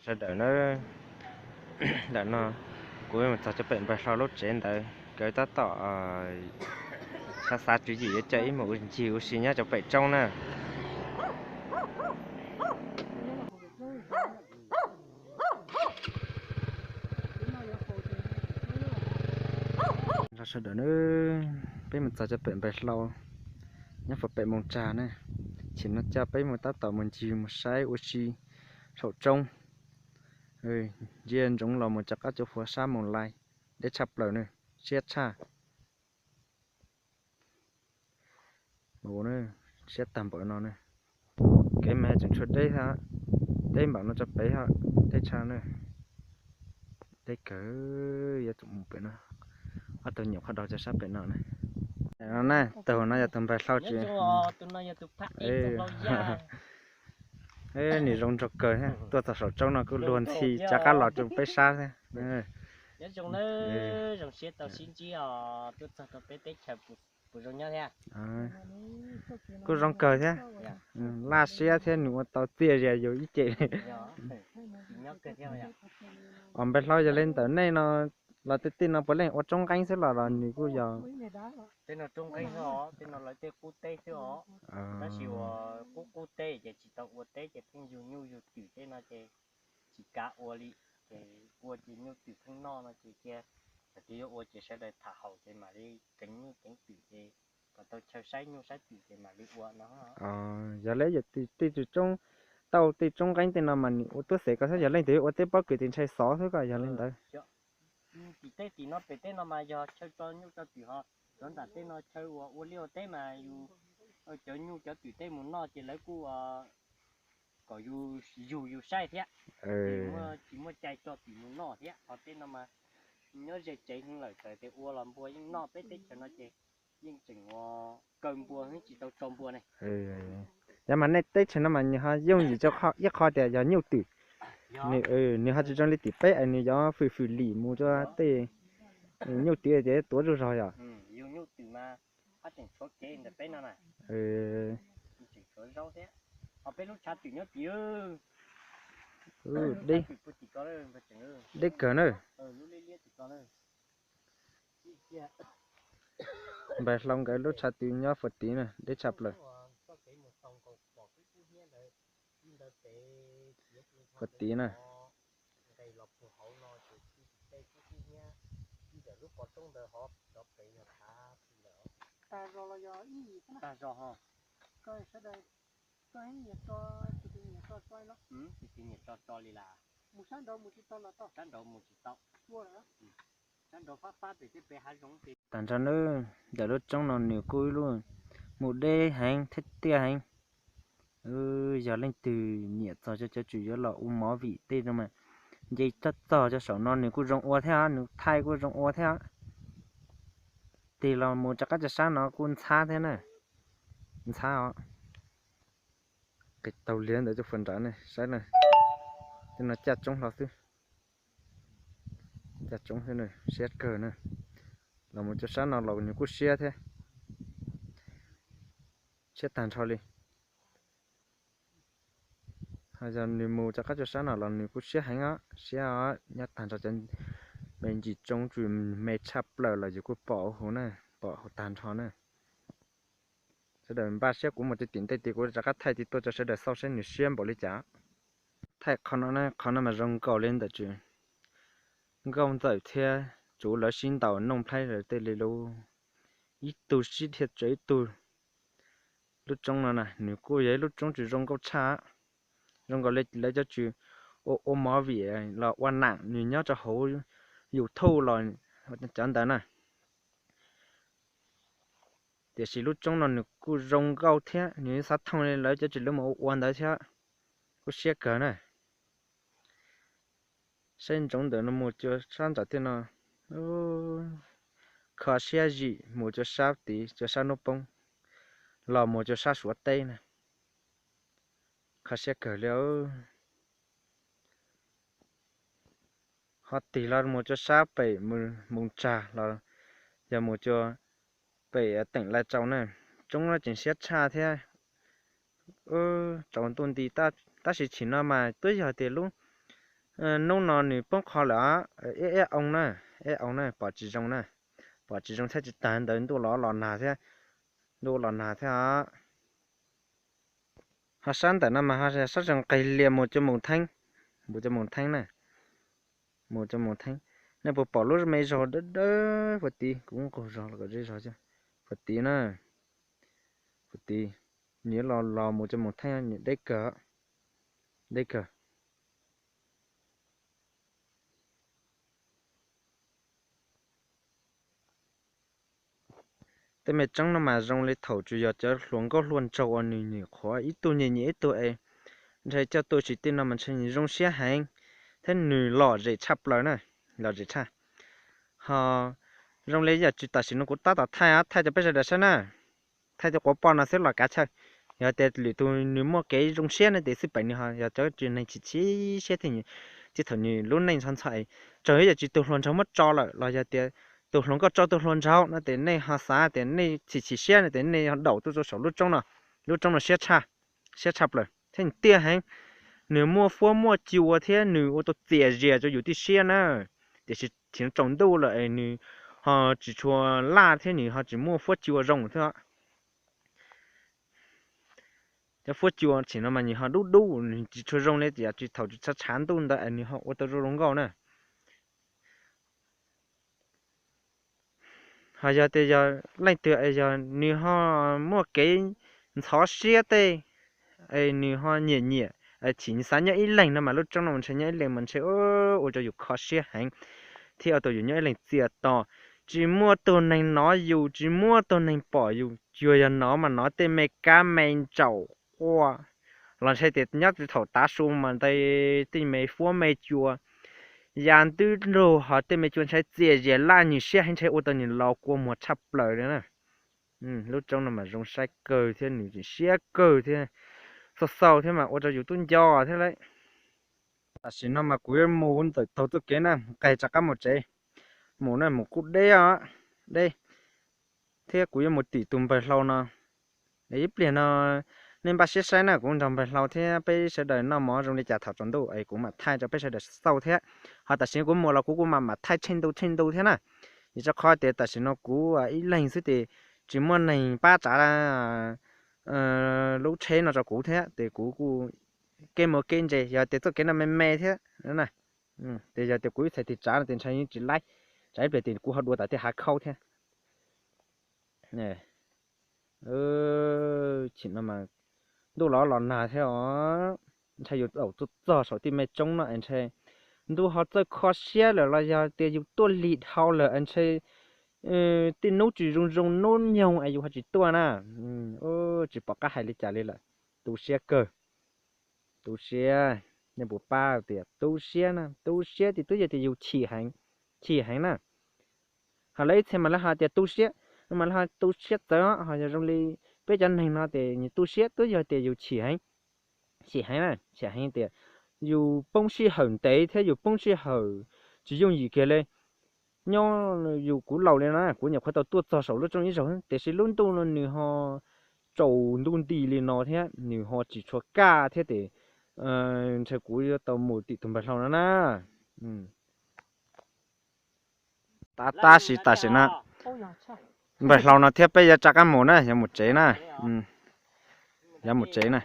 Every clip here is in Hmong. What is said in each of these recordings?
Sawv daws na, ntawm no kuv mus txog cov pem npawg hlau lub tsev ntawd, nkawd tab tom xav xav tswv yim yuav coj ib mus ncig ua si nyob cov pem roob na. Sawv daws na, peb mus txog cov pem npawg hlau nyob puag pem Moos Tsag na, chim no coj peb mus tab tom mus ncig mus saib ua si saum roob. Ntsia ntsoov los mus rov qab cov fuav sab Moos Lais, deb tshaj plaws na, siab tshaj. Siab tag npaum no na, kev mas tseem tshuav deb, deb npaum no tso pem, deb tshaj na, deb kawg, yuav tsum mus pem no, ob tug nyuam qhuav dhau cov sab pem no na. No na, tus no yog tus npawg hlau tsis, nim zoo nraug kawg, tuaj txog saum roob no kuj luag ntxhi rov qab los rau peb sab thiab. Kuj zoo kawg thiab, laj siab thiab nws ua tau txiaj zias yus ib ce. Os npawg hlau, yog li ntawm nej no los tej no puav leej ua roob nqeeb xwb los los nws kuj yog? Tej no roob nqeeb xwb os, tej no lawv tej qub teb xwb os. Tab sis uas qub qub teb ces tsis tau ua teb ces pheej yug nyuj yug twm tej no ces tsis kav ua li. Ces ua ces nyuj twm pheej noj no ces cia, thaum twg yuav ua ces sawv daws tham haum ces mam li ceev nyuj ceev twm ces kom tau chaw saib nyuj saib twm ces mam li ua no. Yog li tej tus roob, tau tej roob nqeeb tej no mas nws ua tuab xev ko xwb, yog leej twg yuav ua teb pob kws ces ntshai xov xwb ko, yog li ntawd. Tim tej tim no pem teb no mas yog chaw tso nyuj tso twm ho, cov nram tej no chaw uas ua liaj ua teb mas yus cov nyuj cov twm tej mus noj ces lawv kuj kom yus yug yus saib thiab. Tsis muaj cai tso twm mus noj thiab. Ho tej no mas nyob ze tsev heev lawm, txawm tias ua los npua yeej noj, peb teb chaws no ces yeej tseem ua kaw npua, tsis tau tso npua ne. Yog mas nej teb chaws no mas nws ho yooj yim rau ib qho tias yog nyuj twm, nws ho tsis zoo li tim peb es nws yuav fwm fwm lim mus rau tej nyuj twm tias tuav zuj zog yom. Deb kawg na. Npawg hlau nkawd lub tshav twm nyob puag tid na, deb tshaj plaws. Puag tid na. Tag zog ho. Tsis tso li las. Sab nraud mus tsis tau. Tag nrho na, ntawm lub roob no nws kuj ib lub mus deb heev thiab tiaj heev. Yog leej twg nyiam txog cov cov tswm yuav los ua movie tej no mas nce txog txog cov saum no nws kuj zoo ua thiab, nws thaij kuj zoo ua thiab. Tig los mus rov qab cov sab no kuj ntxhab thiab na, ntxhab os. Qis taug liag ntawd cov fuas nrad ne, saib na, tej no caj tsoob hlo xwb. Caj tsoob xwb na, siab kawg na. Los mus cov sab no los nws kuj siab thiab, siab tag nrho li. Ho yog nws mus rov qab cov sab no los nws kuj siab heev os, siab os, nyob tag nrho cov me ntsis tsoob tswm me tshaj plaws los yus kuj pom huv na, pom huv tag nrho na. Sawv daws npaj siab kuv mus rau tim ntej tias kuv rov qab thaij tis tuaj rau sawv daws xauj saib nws siab npaum li cas. Thaij qhov no, qhov no mas zoo nkaus li ntawm tswv nkauj ntxawm thiab tsuv lawv sib ntaus nooj nplhaib lawv tej li lub, ib tug sib dhia tsawv ib tug. Lub roob no na nws kuj yog ib lub roob tswv zoo nkauj tshaj, zoo nkaus li lawv cov tswv ua ua movie los ua nam nws nyob rau hauv YouTube los cov ntawd na. Tiam sis lub roob no nws kuj zoo nkauj thiab nws xav thooj li lawv cov tswv lawv mus ua ua ntawd thiab, kuj siab kawg na. Saib ntsoov ntawm no mus cua sab nram tej no, kho siab zim mus cua sab tid cua sab hnub poob, los mus cua sab Suav teb na, kho siab kawg li. Ho tig los mus cua sab pem Moos Tsag los yog mus cua pem teem Lais Tsau na, roob no tseem siab tshaj thiab. Tsaus ntuj nti, tab sis chim no mas twb yog tias lub Hnub no nws poob qho lawm, ib oo na, ib oo na, pom tsis zoo na, pom tsis zoo thiab tsis tag ntawd ntuj los los nag thiab, ntuj los nag thiab. Ho sab ntawm no mas ho sab tsees nqis lias mus cov mus theeb, mus cov mus theeb na, mus cov mus theeb. Nej puas pom lub me zog dawb dawb puag tid, kuv nqug zog los kom zeb zog, puag tid na, puag tid, nws los los mus cov mus theeb, nws deb kawg, deb kawg. Tej me tseeb no mas zoo li thaum tsuas yog cov hluas nkauj hluas nraug uas nws nyuam qhuav ib tug nyiam nyiam ib tug es ntshe coj tuaj tsis tij no mas ntshe nws zoo siab heev thiab nws lom zem tshaj plaws na, lom zem tshaj. Ho zoo li yam tsis tam sim no kuv tab tom thaij, thaij rau peb sawv daws saib na, thaij tej quav poj no xwb los kav chaw. Yog tias lwm tus nws muaj kev zoo siab no ces xwb pem nws ho yog cov tsis neeg chim chim siab thiab, tsis thaum nws lub neej ntxhov ntxhov, tsuas yog tsis tus hluas nraug muab tso lawm los yog tias tus hluas nkauj tso tus hluas nraug no ces nej ho xav tias nej chim chim siab no ces nej ho daum tuaj rau saum lub roob no, lub roob no siab tshaj, siab tshaj plaws thiab nws tiaj heev. Nws muaj fuab muaj cua thiab nws ua tau txias zias rau yus tib siab na. Tiam sis thaum tsaus ntuj lawm es nws ho tsis tshua laj thiab nws ho tsis muaj fuab cua zoo thiab. Cov fuab cua thaum no mas nws ho dub dub, nws tsis tshua zoo li tias tsis thaum tsis tshav tshav ntuj ntawd es nws ho ua tau zoo zoo nkauj na. Ho yog tias yog leej twg es yog nws ho muaj kev ntxhov siab tej, es nws ho nyiam nyiam, chim xav nyob ib leeg no mas lub roob no mas ntshe nyob ib leeg mas ntshe ua rau yus kho siab heev thiab ua rau yus nyob ib leeg txias to. Tsis muaj tug neeg nov yus, tsis muaj tug neeg pom yus, tsuas yog nov mas nov tej me kab me ntsaum quaj los ntshe tias nyob thaum tav su mas nte tej me fuab me cua ya ntub nrug ho tej me cua ntshai txias zias laj nws siab heev, ntshe ua tau nws los kua muag tshaj plaws li na. Lub roob no mas zoo saib kawg thiab nws siab kawg thiab, xauj xauj thiab mas ua rau yus tub nco thiab lauj. Tam sim no mas kuv yuav mus ntawm taug txoj kev na, nqes rov qab mus tsev. Mus na mus kuj deb os, deb, thiab kuv yuav mus tim tus npawg hlau no. Ib pliag no nej npaj siab saib na, kuv nrog npawg hlau thiab peb sawv daws noj mov zoo li cas thaum tsaus ntuj es kuv mam thaij rau peb sawv daws xauj thiab. Ho tam sim no kuv mus los kuv kuj mam mam thaij tsheej ntu tsheej ntu thiab na. Vim rau qhov tias tam sim no kuv ib leeg xwb ces tsis muaj neeg pab tsav lub tsheb no rau kuv thiab ces kuv kuj kev mus kev ntse, yog tias txoj kev no me me thiab na, ces yog tias kuv ib txhais tes tsav no ces ntshai yeej tsis laib, tsam ib pliag ces kuv ho dua tas tej hav khaub thiab. Chim no mas ntuj los los nag thiab os, ntshai yus tau tuaj txog saum tej me roob no es ntshai ntuj ho txawj kho siab lawm los yog tias yus tuaj lig dhau lawm es ntshai tej hnub tsis zoo zoo hnub nyoog es yus ho tsis tuaj na. Tsis pom qab hais li cas li lawm, tu siab kawg, tu siab. Nej puas pab tias tu siab na, tu siab tias twb yog tias yus chim heev, chim heev na. Ho lawv ib txhia mas lawv ho tias tu siab, mas lawv ho tu siab txawv, ho yog zoo li peb cov neeg no tias nws tu siab twb yog tias yus chim heev, chim heev na, chim heev tias yus poob sij hawm ntev thiab yus poob sij hawm tsis yooj yim kiag li. Nyob yus kuv laus li na, kuv nyuam qhuav tau tuaj txog saum lub roob ib zaug, tiam sis lub ntuj no nws ho tsaus ntuj nti li no thiab nws ho tsis tshua kaj thiab ces ntshe kuv yuav tau mus tim tus npawg hlau no na. Tab tab sis tam sim no npawg hlau no thiab peb yuav rov qab mus na, yuav mus tsev na, yuav mus tsev na.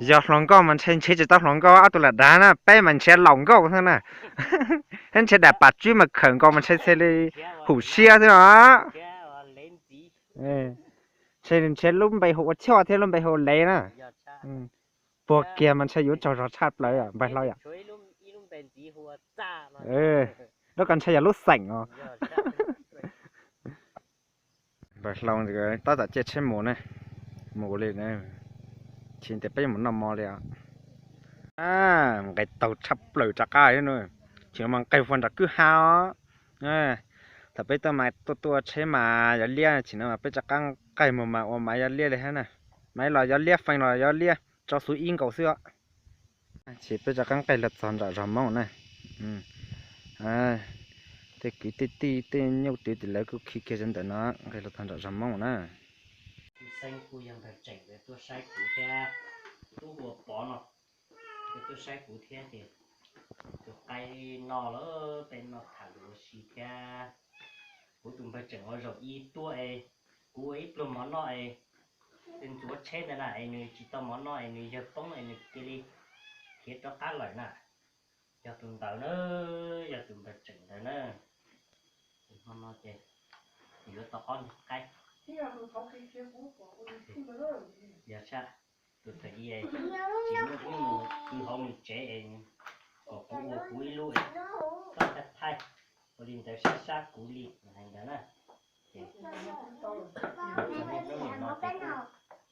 Yog hluas nkauj mas ntshe nrhiav tsis tau hluas nkauj, ob tug lam dav na, peb mas nrhiav laus nkauj xwb na. Nrhiav daim pam tswb mas khawm nkaus mas ntshe thiaj li hum siab xwb os. Ntshe nrhiav lub npe hu ua Choj thiab lub npe hu ua Lev na. Puag kiag mas ntshe yuav tsaug zog tshaj plaws npawg hlau yom. Lub ko ntshe yog lub xeem os. Npawg hlau tab tom caij tsheb mus na, mus li, chim tias peb mus noj mov li os. Nqes taug tshaj plaws rov qab thiab, chim no mas nqes puag nram kwj ha os. Thaum peb tuaj mas tuaj tuaj tsheb mas yog liab, chim no mas peb rov qab nqes mus mas ua mas yog liab li thiab na. Mas los yog liab, feem los yog liab, tso xuv ib nkaus xwb os. Ces peb rov qab nqes los txog nram zos Hmoob na. Tej kwv tej tij tej nyuj twm ces lawv kuj khi kiag rau ntawm no, nqes los txog nram zos Hmoob na. Xeeb kuj yog npawg Tseem nkawd tuaj saib kuv thiab, tub hu ua Pov no, nkawd tuaj saib kuv thiab ces tus qaib no lawm peb noj tham lus ua si thiab. Kuv tus npawg Tseem ua zaum ib tuaj es kuv ua ib pluag mov noj es nws ntxuav tsheb ntawd na es nws tsis tau mov noj es nws yawg poob es nws cia li khiav rov qab lawm na. Yog tus ntawd na, yog tus npawg Tseem ntawd na. Hmo no ces yuav tau ob niag qaib. Yog sab tus thaum ub tsis muaj ib mus kwv hauv nws tsev es kom kuv ua kuv ib lub es koj thaij thaij, ua li ntawd sab sab kuv li hais ntawd na. Ces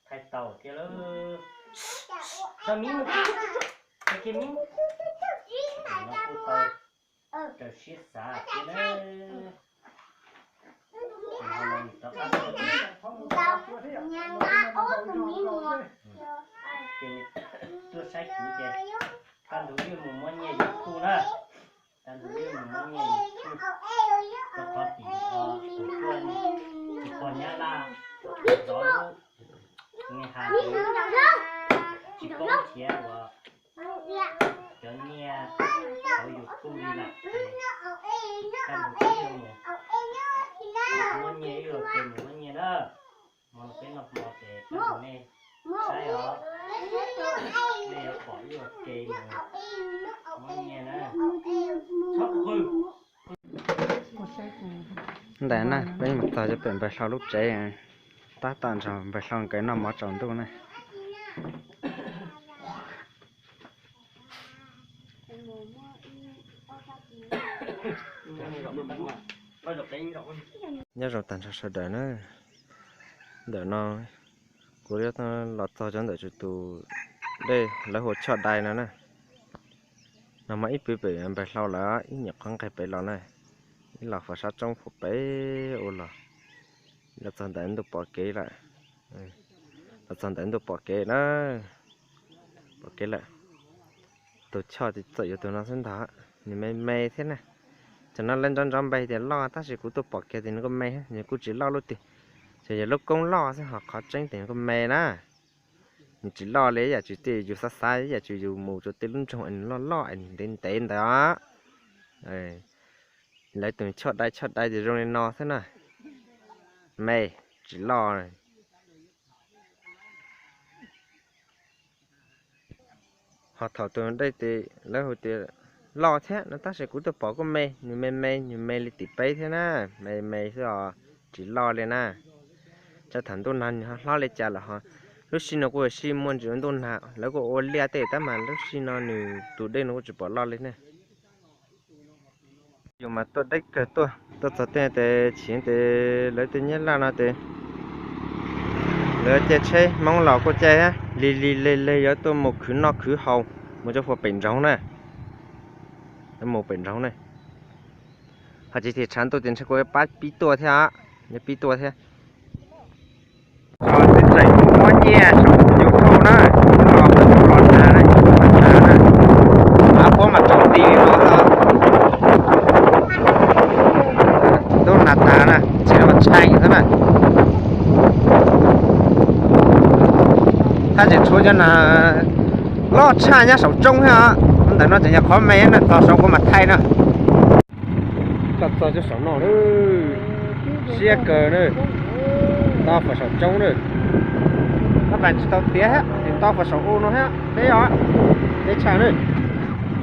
thaij tau thiab lawm. Tso miv mus, tso kiag miv mus. No kuj tau raws siab xav thiab na. Rov qab tuaj saib kuv ces kaj ntug wb mus muab nyiaj YouTube na. Kaj ntug wb mus muab nyiaj YouTube rau qhov tim tus tuaj tsis pom Nyab Laj zov lub ne ha tsis poob khiav uas cov nyiaj hauv YouTube li lawm. Kaj ntug wb mus muab nyiaj, wb ua ke mus muab nyiaj na. Hmo no peb noj hmo ces nej saib os, nej yuav pom wb ua ke mus muab nyiaj na. Txhob qw. Ntawm na peb mus txog cov pem npawg Hlau lub tsev, tab tom nrog npawg Hlau nkawd noj mov tsaus ntuj na. Nyob zoo tag nrho sawv daws na. Ntawm no kuv los txog cov ntawm tus dej lawv hu Choj Dai no na. No mas ib pw pem npawg Hlau lawm, ib nyuam qhuav nqes pem los na, ib los faus sab roob faus pem ua los, los txog ntawm ntuj pom kev lawm. Los txog ntawm ntuj pom kev na, pom kev lawm. Tus choj txawm yuav tus no xwb ntag, nws me me thiab na. Tam no lawv nrov nrov npe tias loj tab sis kuv tuaj pom kiag tias nws kuj me, nws kuj tsis loj lub twg. Ces yog lub koob loj xwb ho qhov tseeb tias nws kuj me na. Nws tsis loj li yam tsis tias yus xav xav yam tsis yus mus rau tej lub nroog es nws loj loj es nws ntev ntev ntawd os. Lawv tus Choj Dai Choj Dai ces zoo li no xwb na. Me, tsis loj. Ho thaum tus dej tes lawv hu tias loj thiab no tab sis kuv tuaj pom kuj me, nws me me, nws me li tim peb thiab na, me me xwb os, tsis loj li na. Txawm thaum ntuj nag nws ho hlob li cas lawm ho, lub sij no kuj sij muaj ntsis ua ntuj nag lawv kuj ua liaj tej tab mas lub sij no nws tus dej no kuj tsis pom loj li ne. Yus mas tuaj deb kawg tuaj, tuaj txog tej tes chiv tes lawv tej Nyab Laj no tes lawv caij tsheb Hmoob los kuj caij lig lig lig lig yuav tuaj mus khwv noj khwv haus, mus rau puag pem nroog na. Mus pem nroog na. Ho tsis tias tshav ntuj tes ntshe kuj pab pib tuaj thiab, yuav pib tuaj thiab. Tseem muab nyiaj saum YouTube na, los los nag na, los nag na, av puab mas tsaus nti li no xwb. Ntuj nag tag na, tsis los tshee xwb na. Tab sis tshuav cov nag loj tshaj nyob saum roob thiab os. Ntawm no tseem yog qhov me na, txog saum kuv mam thaij na. Koj txog cov saum no na, siab kawg na, nto fam saum roob na. Koj pais tsis tau tiav thiab, tsis nto fam saum u no thiab, deb os, deb tshaj na.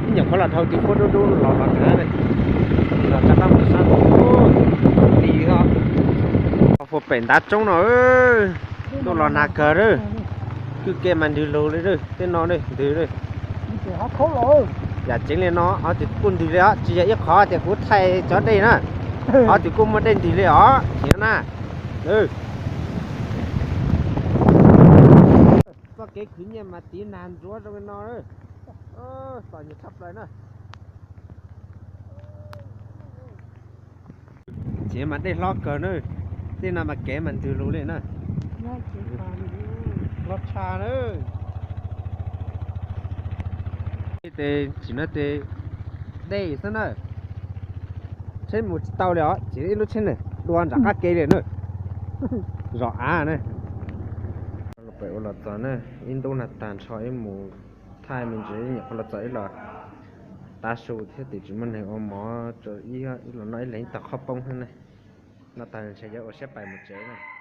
Ib nyuam qhuav los dhau tus fuab dub dub los los nag na, los rov qab mus sab nti os. Fuab pem ntav roob no, tuaj los nag kawg na. Kwj ke mas ntws lug li na, tej no na ntws na. Yam ceev li no, qhov twg kuj ntws li os, tsis yog ib qhov tias kuv thaij cov dej na. Qhov twg kuj muaj dej ntws li os, nim na. Txoj kev khwv nyiaj mas tiv nag ntsuav zoo li no na. Txom nyem tshaj plaws na. Tsev mas dej hlob kawg na, tej no mas kev mas ntws lug li na. Hlob tshaj na. Tes tsim no tes dej xwb na. Tsheb mus tsis tau li os, tseem ib lub tsheb ne dua nram qab ke li na. Zos av na. Pem ua los txog na, ib ntu no tag nrho ib mus thaij me ntsis, nyuam qhuav los txog ib los tav su thiab, twb tsis muaj neeg ua mov, ib los noj ib leeg ib tog qhob poob xwb ne. Noj tag ntshe yuav ua siab pais mus tsev na.